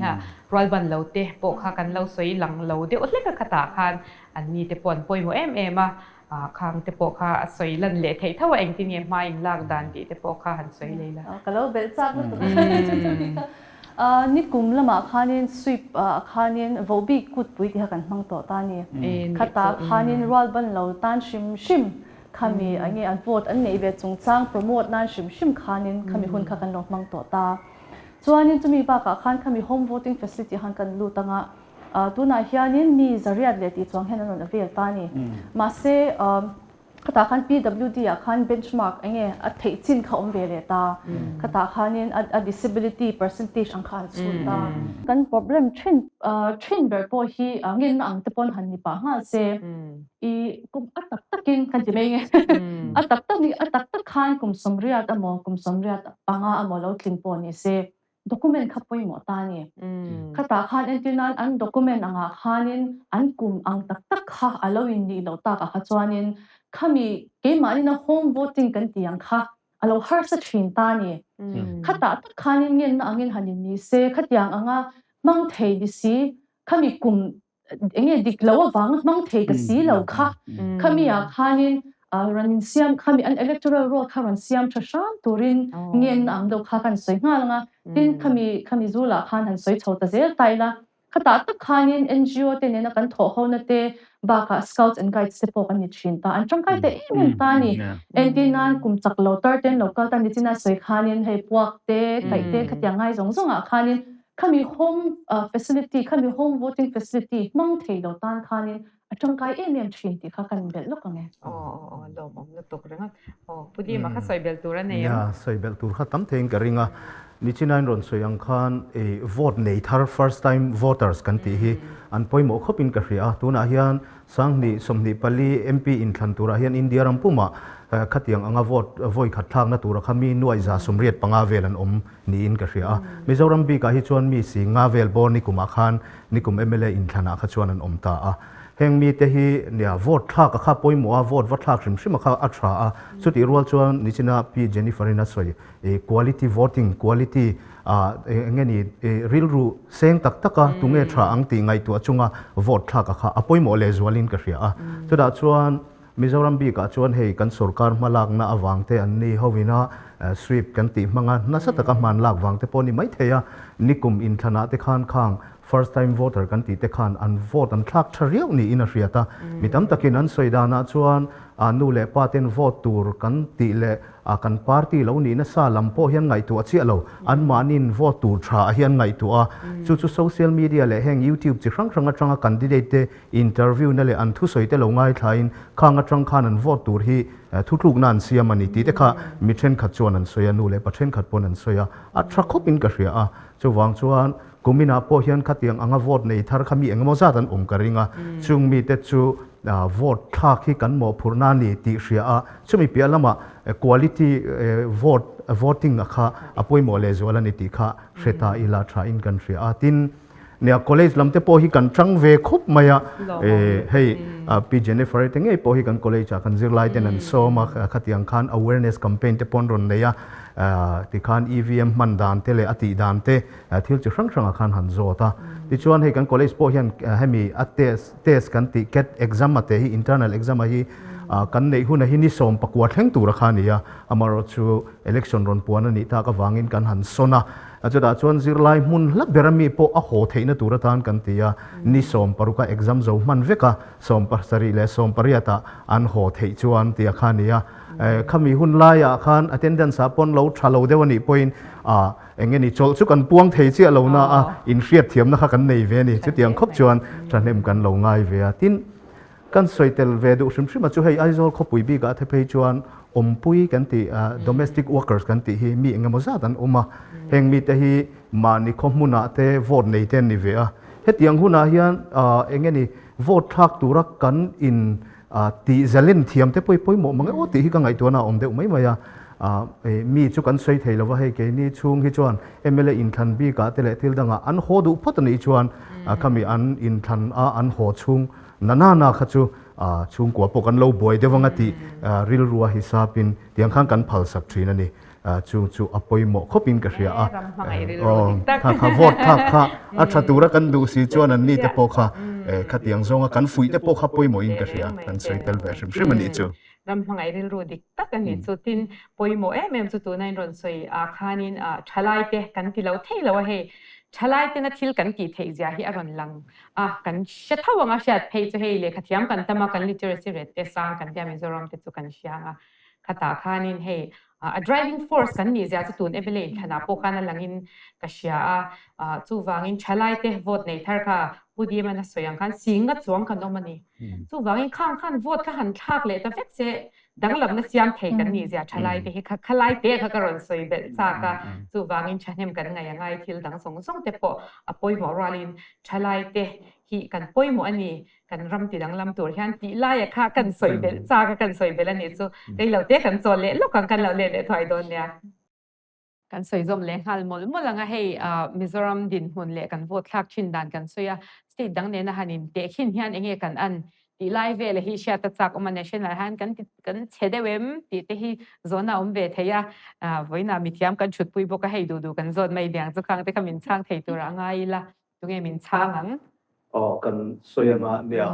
rualban lo te pawh kha kan lo sawi lang lo deuh hlek a khatah khan anni te pawh an pawimawh em em a, Khang te pawh kha a sawi lan leh theih tho a, engtin nge hma in lak dan tih te pawh kha han sawi lei la. Ka lo belh chak lutuk a. Nikum lamah khanin sweep ah khanin vohbik kutpui tih kha kan hmang tawh ta a ni. Khatah khanin rual ban lo tan hrim hrim khami enge an vote an neih ve chungchang promote nan hrim hrim khanin khami hun kha kan lo hmang tawh ta. Chuanin chumi bakah khan khami home voting facility khan kan lut anga. Tunah hianin mi zariat leh tih chuang hian an rawn avail ta a ni. Mahse, khatah khan PWD ah khan benchmark eng nge a theih chin kha awm ve leh ta. Khatah khanin a disability percentage ang kha an chhun ta. Kan problem thin thin ber pawh hi ngenna ang te pawn han ni pah nghal se. I kum a tak takin kan ti mai nge a tak tak a tak tak khan kum sawmriat emaw kum sawmriat panga emaw lo tling pawh ni se document kha pawimawh ta a ni. Khatah khan entir nan an document angah khanin an kum ang tak tak kha a lo innih loh takah kha chuanin khami keimahnin a home voting kan tih ang kha a lo harsa thin ta a ni. Khatah tak khanin ngenna angin han inni se khatiang anga hmang thei ni si khami kum enge dik lo avanga hmang thei ta si lo kha khami ah khanin rawn in siam khami an electoral roll kha rawn siam tha hram turin ngen ang deuh kha kan sawi nghal anga tin khami khami zul ah khan han sawi chho ta zel ta ila khatah tak khanin NGO te nena kan thawh ho na te bakah scouts and guides te pawh kan ni thin ta an tangkai ta em em ta ani entir nan kum chak lo tar ten lo kal ta nichina sawi khanin hei puak te kaih te khatiang ngai zawng zawng ah khanin Khami home facility, khami home voting facility hmang thei lo tan khanin a tangkai em em thin tih kha kan belh lawk ang e. Aw aw aw lawmawm lutuk ringawt. Aw Pu Dima kha sawi belh tur a nei em? Nia, sawi belh tur kha tam theiin ka ring a. Nichinain rawn sawi ang khan vote nei thar first time voters kan tih hi an pawimawh khawpin ka hria a. Tunah hian Sanghnih 24 MP inthlan turah hian India ram pumah khatiang anga vote vawi khat thlakna tura kha mi nuaih 185 vel an awm niin ka hria a. Mizoram bikah hi chuan mi si nga vel bawr nikumah khan nikum mla inthlanah kha chuan an awm ta a. Heng mite hi nia vote thlak a kha pawimawh a, vote va thlak hrim hrim a kha a tha a. Chutih rual chuan nichina Pi Jennifer-in a sawi quality voting, quality eng nge ni rilru seng tak tak a tunge tha ang tih ngaihtuah chunga vote thlak a kha a pawimawh lehzualin ka hria a. Chutah chuan Mizoram bikah chuan hei kan sorkar hmalakna avang te an ni hovina sweep kan tih hmanga nasa taka hman lak vang te pawh ni maithei a, nikum inthlanah te khan khang first time voter kan tih te khan an vote an thlak tha riau niin a hriat a. Mi tam takin an sawi danah chuan nu leh pa ten vote tur kan tih leh kan party lo nih nasa lam pawh hian ngaihtuah chiah lo, anmahniin vote tur tha ah hian ngaihtuah a, chu chu social media leh heng youtube chi hrang hrang atanga candidate te Interview na leh an thusawi te lo ngaithlain khang atang khan an vote tur hi thutlukna an siam a ni tih te kha mi thenkhat chuan an sawi a, nu leh pa thenkhat pawn an sawi a, a tha khawp in ka hria a. Chuvang chuan kuminah pawh hian khatiang anga vote nei thar kha mi engemaw zat an awm ka ring a, chung mite chu vote thlak hi kan mawhphurhna a ni tih hria a, chumi piah lamah quality vote voting a kha a pawimawh lehzual a ni tih kha hre ta ila tha in kan hria a. Tin, Nia college lam te pawh hi kan tang ve khawp mai a, hei Pi Jennifer te ngei pawh hi kan college ah kan zirlai ten an sawm a, khatiang khan awareness campaign te pawh an rawn nei a, tikhan EVM hman dan te leh a tih dan te thil chi hrang hrang ah khan han zawt a. Tichuan hei kan college pawh hian hemi a test test kan tih cat exam a te hi internal exam a hi kan neih hun a hi ni 19 thleng tur a kha a ni a, amaherawhchu election rawn puan a nih tak avangin kan han sawn a. A chutah chuan zirlai hmun hla ber ami pawh a haw theihna tur atan kan ti a, ni 16 a exam zo hman vek a, 70 leh 18 ah an haw theih chuan tia kha a ni a. Khami hun laiah khan attendance ah pawn lo tha lo deuh a nih pawhin ah eng nge ni chawlh chu kan puang thei chiah lo na a, inhriatthiamna kha kan nei ve a ni. Chutiang khawp chuan thahnem kan lo ngai ve a. Tin, Kan sawi tel ve duh hrim hrim a chu hei Aizawl khawpui bikah te phei chuan awmpui kan tih domestic workers kan tih hi mi engemaw zat an awm a, heng mite hi mahni khaw hmunah te vote nei te an ni ve a, hetiang hunah hian eng nge ni vote thlak tura kan in tih zalen thiam te pawh hi pawimawh mang e aw tih hi ka ngaihtuahna a awm deuh mai mai a, mi chu kan sawi thei lova hei keini chhung hi chuan mla inthlan bikah te leh thil dangah an haw duh phawt a nih chuan khami an inthlan a an haw chhung Na na na kha chu chhungkua pawh kan lo buai deuh anga tih rilrua hisapin tiang khan kan phalsak thin a ni. Chung chu a pawimawh khawpin ka hria a. Kha kha vote thlak kha a tha tura kan duh si chuan an ni te pawh kha khatiang zawnga kan fuih te pawh kha pawimawhin ka hria. Kan sawi tel ve hrim hrim a nih chu. Ram hmangaih rilru dik tak a nih chu. Tin, pawimawh em em chu tuna in rawn sawi ah khanin thalaite kan ti lo thei lo a hei. Thalaitena thil kan tih theih zia hi a rawn lang a, kan hre tho ang a hriat phei chu hei lehkha thiam kan tam a, kan literacy rate te sang kan tia Mizoram te chu kan hria ang a. Khatah khanin hei a driving force kan nih zia chu tun MLA inthlanah pawh khan a langin ka hria a, chuvangin thalaite vote nei thar kha. Pu Diman a sawi ang khan singa chuang kan awm a ni. Chuvangin khang khan vote kha han thlak leh ta vek se danglamna siam thei kan nih zia thalai te hi kha khalai te kha ka rawn sawi belh chak a. Chuvangin thahnem kan ngaih a ngai thil dang zawng zawng te pawh a pawimawh rualin thalai te hi kan pawimawh a ni. Kan ram ti danglam tur hian tih laia kha kan sawi belh chak a kan sawi belh a nih chu rei lo te kan chawl leh lawk ang kan lo let leh thuai dawn nia. Kan sawi zawm leh nghal mawlh mawlh ang a, hei Mizoram dinhmun leh kan vote thlak thin dan kan sawi a, state dang nena han in teh khin hian enge kan an tih lai vel hi hriat a chak awm a, national hian kan ti kan chhe deuh em tih te hi zawhna a awm ve thei a, vawiinah mithiam kan thutpui bawk a, hei duh duh kan zawt mai diang chu khang te kha min chhang thei turah a ngai ila. Tunge min chhang ang? Aw, kan sawi anga nia.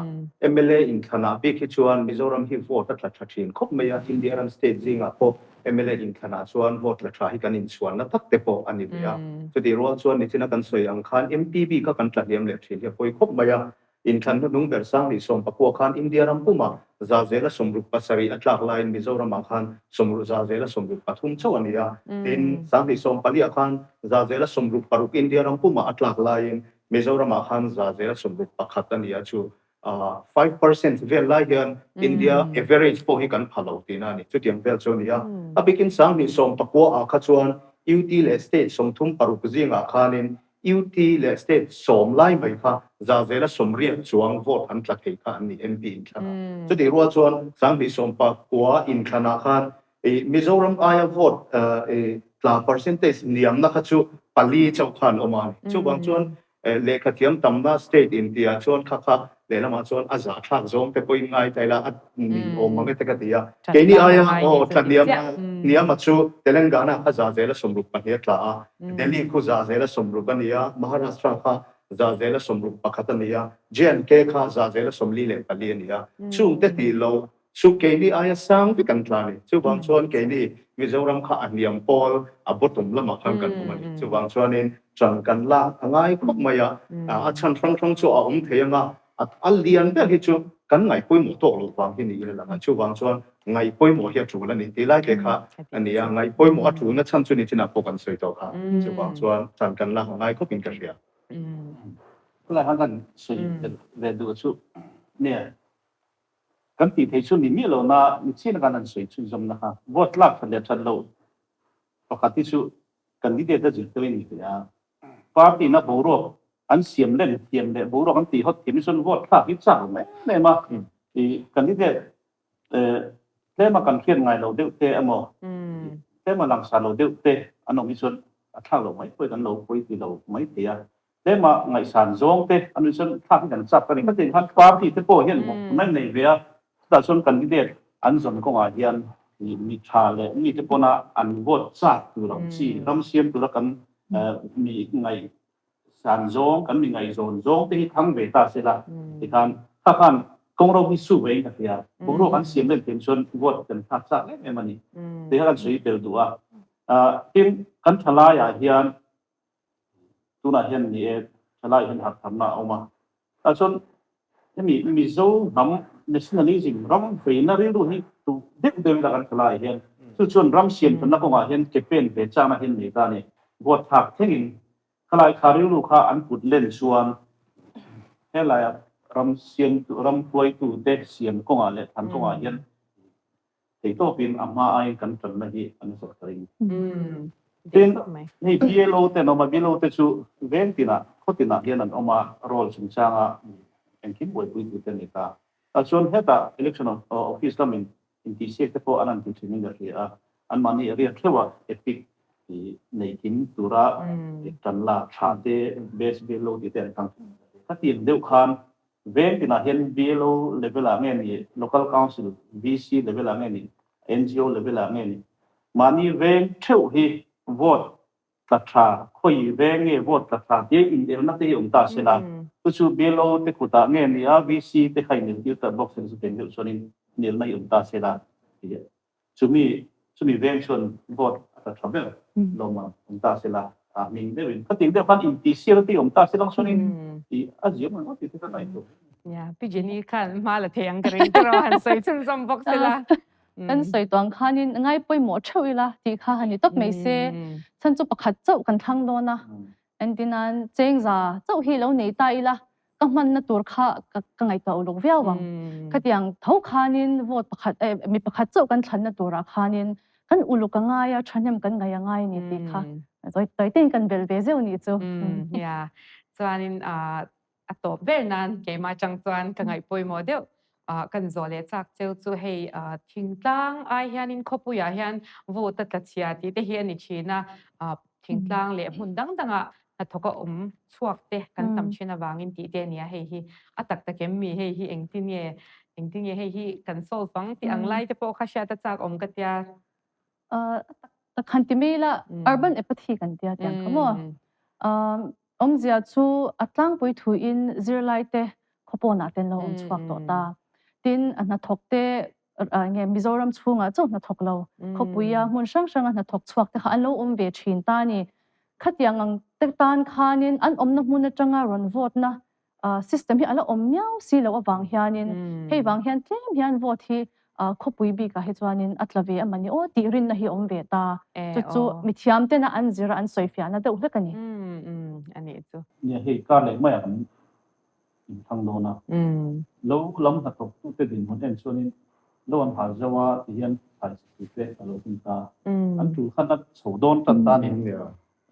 Mla inthlanah bik hi chuan Mizoram hi vote a tla tha thin khawp mai a, India ram state zingah pawh mla inthlanah chuan vote tla tha hi kan inchhuanna tak te pawh a ni ve a. Chutih rual chuan nichina kan sawi ang khan MP bik a kan tla hliam leh thin hi a pawi khawp mai a. Inthlan hnuhnung ber Sanghnih 19 khan India ram pumah za zela 67 a tlak laiin Mizoramah khan sawmruh za zela 63 chauh a ni a. Tin, Sanghnih 14 khan za zela 66 India ram pumah a tlak laiin Mizoramah khan za zela 61 a ni a, chu 5% vel lai hian India average pawh hi kan pha lo tihna a ni. Chutiang vel chu a ni a. A bikin Sanghnih 19 ah kha chuan UT leh state 36 zingah khanin UT leh state sawm lai mai kha za zela 80 chuang vote an tla thei kha an ni MP inthlanah. Chutih rual chuan 2019 inthlanah khan Mizoram aia vote tla percentage niamna kha chu pali chauh kha an awm a ni. Chuvang chuan lehkhathiam tamna state intiah chuan kha kha lehlamah chuan a zahthlak zawng te pawhin ngai ta ila a ni awm mang e te ka ti a. Keini aia aw tla hniam hniama chu Telangana kha za zela 62 a tla a, Delhi khu za zela 60 a ni a, Maharashtra kha za zela 61 a ni a, J&K kha za zela 44 a ni a. Chungte tih loh Chu keini aia sang vek an tla a ni. Chuvang chuan keini Mizoram kha a hniam pawl a bottom lamah khan kan awm a ni. Chuvang chuanin ṭan kan lak a ngai khawp mai a, a chhan hrang hrang chu a awm thei ang a, a lian ber hi chu kan ngaih pawimawh tawk loh vang hi niin a lang a. Chuvang chuan ngaih pawimawh hi a ṭul a ni tih lai te kha a ni a, ngaih pawimawh a ṭulna chhan chu nichinah pawh kan sawi tawh kha. Chuvang chuan ṭan kan lak a ngai khawpin ka hria. Khulai khan kan sawi ve duh chu nia. Kan tih theih chu ni miah lo na ni chian khan an sawi chhunzawmna kha vote lak that leh that loh pakhat hi chu candidate a zir tel a ni thei a. Party na boruak an siam len thiam leh boruak an tih hawt thiam hi chuan vote thlak hi chak em em a. I candidate tlema kan hriat ngai lo deuh te emaw tlema langsar lo deuh te an awm hi chuan a thlak loh mai pawhin an lo pawi ti lo mai thei a. Tlema ngaihsan zawng te an nih chuan thlak hi kan chak a ni. Khatiang khan party te pawh hian mawhphurhna an nei ve a, chutah chuan candidate an zawn kawngah hian mi tha leh mi te pawna an vote chak tur ang chi ram siam tura kan mi ngaihsan zawng, kan mi ngaihzawn zawng te hi thang ve ta se la tikhan kha khan kawngro hi su ve in ka hria. Boruak an siam reng thiam chuan vote kan thlak chak em em a ni. Tih kha kan sawi tel duh a. Tin, kan thalaiah hian Tunah hian ni e, thalai hian harhtharna a awm a. Tah chuan hemi Mizo hnam nationalism ram veina rilru hi duh deuh deuh ila kan thalai hian chu chuan ram siamthatna kawngah hian ke pen ve chakna hian nei ta a ni. Vote thlak thlengin khalai kha rilru kha an put len chuan helaia ram siamtu ram hruaitute siam kawngah leh thlan kawngah hian Theihtawpin a hma aiin kan tanna hi a nasat ka ring. Tin, hei BLO te an awm a, BLO te chu veng tinah, khaw tinah hian an awm a, role chungchanga engkim buaipui tur te a ni ta. Tah chuan hetah Election Office lamin intihsiak te pawh an han ti thin in ka hria a, anmahni area theuha epic nei kim tura tan la tha te, best BLO tih te an tang thin. Khatiang deuh khan Veng tinah hian BLO level ah nge ni, Local Council, VC level ah nge ni, NGO level ah nge ni, mahni veng theuh hi vote tla tha, khawi veng nge vote tla tha tia inelna te hi awm ta se la, chu chu BLO te kutah nge ni a, VC te kha ineltir ta bawk se la chutiang deuh chuanin inelna hi awm ta se la tih Chumi chumi veng chuan vote a tla tha ber lawm a awm ta se la, a hming deuhin khatiang deuh khan intihsial te awm ta se lang chuanin i a ziam ang ngawt tih te ka ngaihtuah. Nia, Pi Jenny khan hma la thei ang ka ring tawh a, han sawi chhunzawm bawk se la. Kan sawi tawh ang khanin ngai pawimawh theuh ila tih kha han ni tawp mai se, chhan chu pakhat chauh kan thlang dawn a, engtinan chengza chauh hi lo nei ta ila. ka hmanna tur kha ka ka ngaihtuah uluk viau ang. Khatiang tho khanin vote pakhat eh mi pakhat chauh kan thlanna turah khanin kan uluk a ngai a, thahnem kan ngaih a ngai a ni tih kha tawi tawi tein kan belh ve zeuh nih chu. Nia, chuanin a tawp ber nan keimah atang chuan ka ngaih pawimawh deuh kan zawh leh chak cheu chu hei thingtlang ai hianin khawpuiah hian vote a tla chhia tih te hi a ni thin a, thingtlang leh hmun dang dangah hnathawk a awm chhuak te kan tam thin avangin tih te a ni a, hei hi a tak tak em mi hei hi engtin nge engtin nge hei hi kan solve ang tih ang lai te pawh kha hriat a chak awm ka tia. A tak tak han ti mai ila urban apathy kan tia tiang kha maw? Awmzia chu a tlangpui thuin zirlai te khawpawnah te an lo awm chhuak tawh ta. Tin a hnathawk te nge Mizoram chhungah chauh hnathawk lo, khawpuia hmun hrang hranga hnathawk chhuak te kha an lo awm ve thin ta a ni. Khatiang ang te tan khanin an awmna hmun atanga rawn vote na system hi a la awm miau si loh avang hianin hei vang hian tlem hian vote hi khawpui bikah hi chuanin a tla ve a mani aw tih rinna hi a awm ve ta. Chu chu mithiam tena an zira an sawi fiahna deuh hlek a ni. A nih chu. Nia hei kar leh maiah kan inthlang dawn a. Lo lam hnathawk tute dinhmun en chuanin lo an hal zauh a ti hian thlai chhe te a lo hun ta. An tul khan a chho dawn tan ta a ni.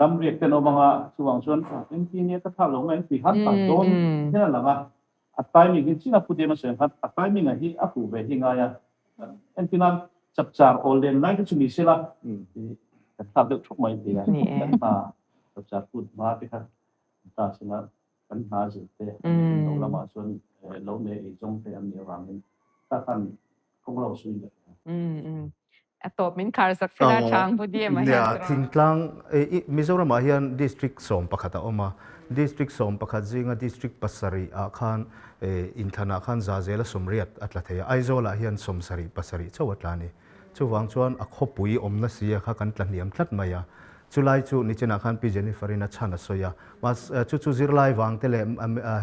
Ram riak ten awm anga chuvang chuan engti nia ka thlak lo nga engti khan tlan dawn hian a lang a. A timing hi chin a pu diam a sawi ang khan a timing a hi a fuh ve hi ngai a. Entirnan chapchar awl len lai te chu ni sela kan thlak deuh thup mai thei a. Kan hna chapchar put hma te kha ta sela Kan hna zir te lo lamah chuan lo nei ei zawng te an nih avangin kha khan kawng lo suin ka hria. A tawp min khar sak sela chang bu diam a hian chuan. Thingtlang Mizoramah hian district 11 a awm a, district 11 zinga district pasarih ah khan inthlanah khan za zela 80 a tla thei a, Aizawlah hian 77 pasarih chauh a tla a ni. Chuvang chuan a khawpui awmna sia kha kan tla hniam tlat mai a. Chulai chu nichinah khan Pi Jennifer-in a chhan a sawi a. Mahse, chu chu zirlai vang te leh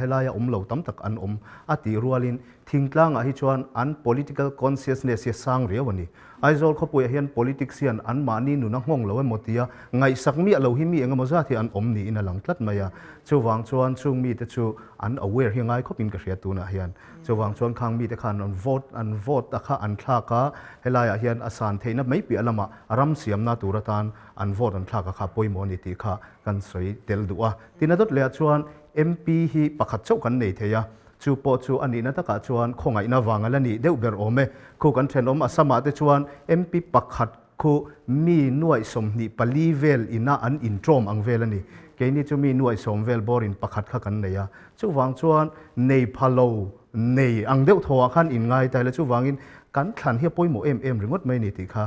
helaia awm lo tam tak an awm a tih rualin thingtlangah hi chuan an political consciousness hi a sang riau a ni. Aizawl khawpuiah hian politics hian anmahni nun a nghawng lo emaw tia ngaihsak miah lo hi mi engemaw zat hi an awm niin a lang tlat mai a. Chuvang chuan chung mite chu an aware hi ngai khawpin ka hria tunah hian. Chuvang chuan khang mite khan an vote an vote a kha an thlak a, helaiah hian a san theihna mai piah lamah ram siamna tur atan an vote an thlak a kha pawimawh a ni tih kha kan sawi tel duh a. Tin a dawt lehah chuan MP hi pakhat chauh kan nei thei a, chu pawh chu a nihna takah chuan khawngaihna vang a la nih deuh ber awm e. Khu kan thenawm Assam-ah te chuan MP pakhat Khu mi nuaih 24 vel ina an intawm ang vel a ni. Keini chu mi nuaih 10 vel bawrin pakhat kha kan nei a. Chuvang chuan nei pha lo nei ang deuh thawhah khan inngai ta ila chuvangin kan thlan hi a pawimawh em em ringawt mai a ni tih kha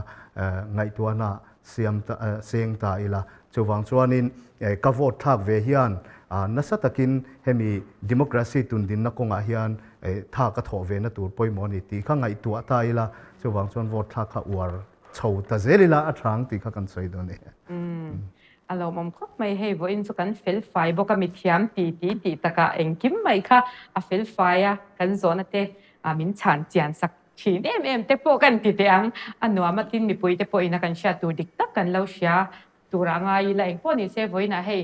ngaihtuahna siam ta seng ta ila. Chuvang chuanin ka vote thlak ve hian nasa takin hemi democracy tundinna kawngah hian tha ka thawh ve na tur pawimawh a ni tih kha ngaihtuah ta ila, chuvang chuan vote thlak kha uar chho ta zel ila a tha ang tih kha kan sawi dawn e. Umm a lawmawm khawp mai, hei vawiin chu kan fel fai bawk a, mithiam ti ti tih takah engkim mai kha a fel fai a, kan zawhna te min chhan chian sak thin em em te pawh kan ti teh ang, a nuam a tin mipui te pawhin a kan hriat tur dik tak kan lo hria Turah ngai ila engpawh ni se vawiinah hei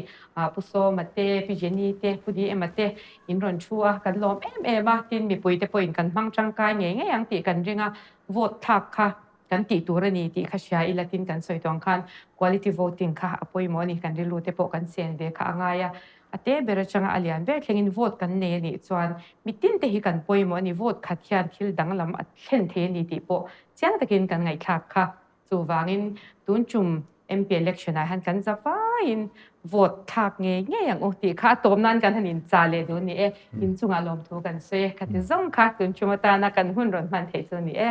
Pu Sawma te, Pi Jenny te, Pu Diema te in rawn thu a, kan lawm em em a, tin mipui te pawhin kan hmang tangkai ngei ngei ang tih kan ring a, vote thlak kha kan tih tur a ni tih kha hria ila tin kan sawi tawng khan quality voting kha a pawimawh a ni, kan rilru te pawh kan sen ve kha a ngai a, a te ber atanga a lian ber thlengin vote kan nei a nih chuan mitin te hi kan pawimawh a ni, vote khat hian thil danglam a thlen thei a ni tih pawh chiang takin kan ngaihthlak kha. Chuvangin tun tum MP election ah hian kan za vaiin vote thlak ngei ngei ang u tih kha a tawp nan kan han inchah leh duh a ni e. Inchungah lawmthu kan sawi e. Khati zawng kha tun tum atana kan hun rawn hman theih chu a ni e.